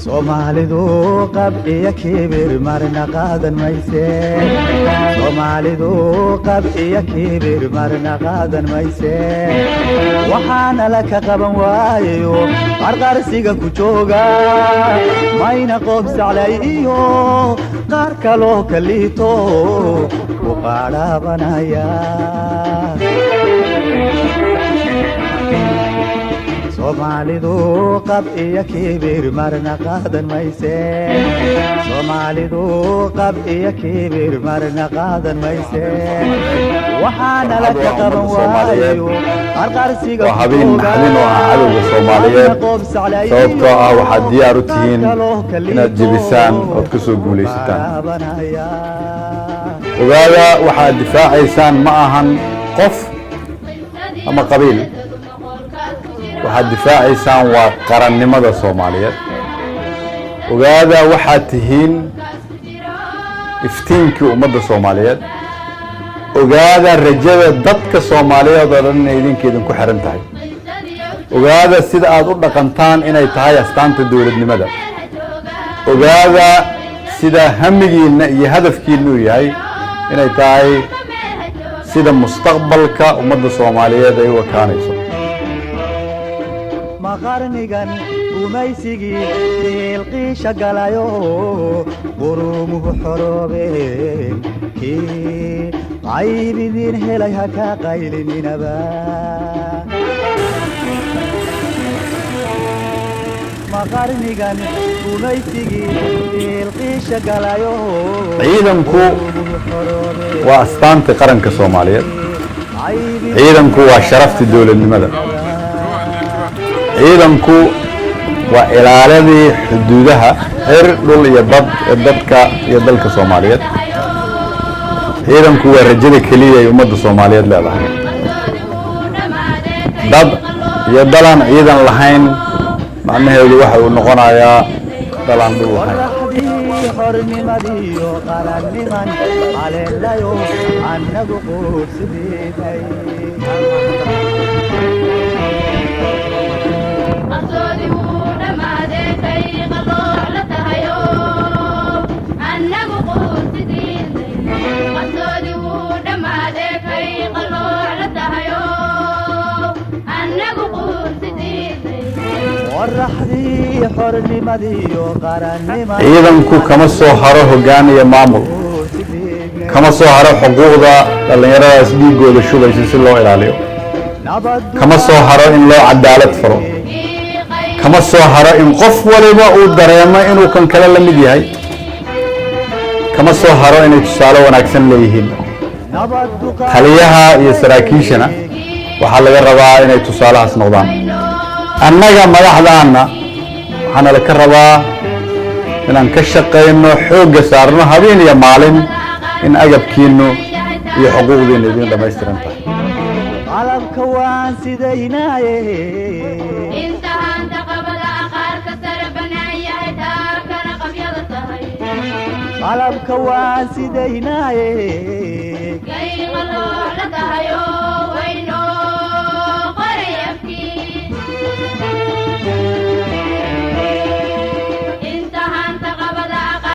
Soomaalidu qab iyo kibir marna qaadan mayse. Soomaalidu qab iyo kibir marna qaadan mayse. Waxaana la ka qaban waayayo qarqarsiga ku jooga, mayna qoob saclay iyo qaar kaloo ka liito ku qaadhaabanaya. Soomaalidu qab iyo kibir marna qaadan mayse. Soomaalidu qab iyo kibir marna qaadan mayse. Waxaana la ka qaban waayo qarqarsiga. Waa habeen naxdin oo ah cadowga Soomaaliyeed, sababtoo ah waxaad diyaar u tihiin inaad jebisaan ood ka soo guulaysataan. Ogaada, waxaad difaacaysaan ma ahan qof ama qabiil. Waxaad difaacaysaan waa qarannimada Soomaaliyeed. Ogaada, waxaad tihiin iftiinkii ummadda Soomaaliyeed. Ogaada, rajada dadka Soomaaliyeed oo dhan inay idinka idinku xiran tahay. Ogaada, sida aad u dhaqantaan inay tahay astaanta dowladnimada. Ogaada, sida hamigiinna iyo hadafkiinna uu yahay inay tahay sida mustaqbalka ummadda Soomaaliyeed ay u ekaanayso. Ma qarnigan gumaysigii qiilqiisha galayo, qurumuhu xoroobeen, kii qayb idin helay ha ka qaylininaba. Ma qarnigan gumaysigii qiilqiisha galayo? Ciidanku qurumuhu xoroobeen, waa astaanta qaranka Soomaaliyeed. Qayb Ciidanku waa sharafta dowladnimada. Ciidanku waa ilaaladii xuduudaha xir, dhul iyo bad ee dadka iyo dalka Soomaaliyeed. Ciidanku waa rajada keliya ay ummadda Soomaaliyeed leedahay. Dad iyo dalaan ciidan lahayn macnaheedu waxa uu noqonayaa dalaan dhul lahayn. Qoraxdii xornimadiyo qaranniman caleelayo, annagu quudsidiinay. Qarsoodi wuu dhammaadee kay qalooc la tahayo, annagu quusidiinay. Qarsoodi wuu dhammaadee kay qalooc la tahayo, annagu quusidiinay. Qoraxdii xornimadiyo qaranniman Ciidanku kama soo haro hoggaan iyo maamul, quudsidiinay. kama soo haro xuquuqda dhallinyaradaas dhiigooda shubaysa si loo ilaaliyo, kama soo haro in loo cadaalad faro, kama soo haro in qof waliba uu dareemo inuu kan kale la mid yahay, kama soo haro inay tusaale wanaagsan leeyihiin. Taliyaha iyo saraakiishana waxaa laga rabaa inay tusaalahaas noqdaan. Annaga madaxdaana waxaana laka rabaa inaan ka shaqayno, xoogga saarno habeen iyo maalin in agabkiinu iyo xuquuqdiinu idin dhammaystiran tahay. Qalabka waan sidaynaaye. Inta haanta qabada aqaarka sare bannaan yahay, taakana qabyada tahay. Qalabka waan sidaynaaye. Kay qalooc.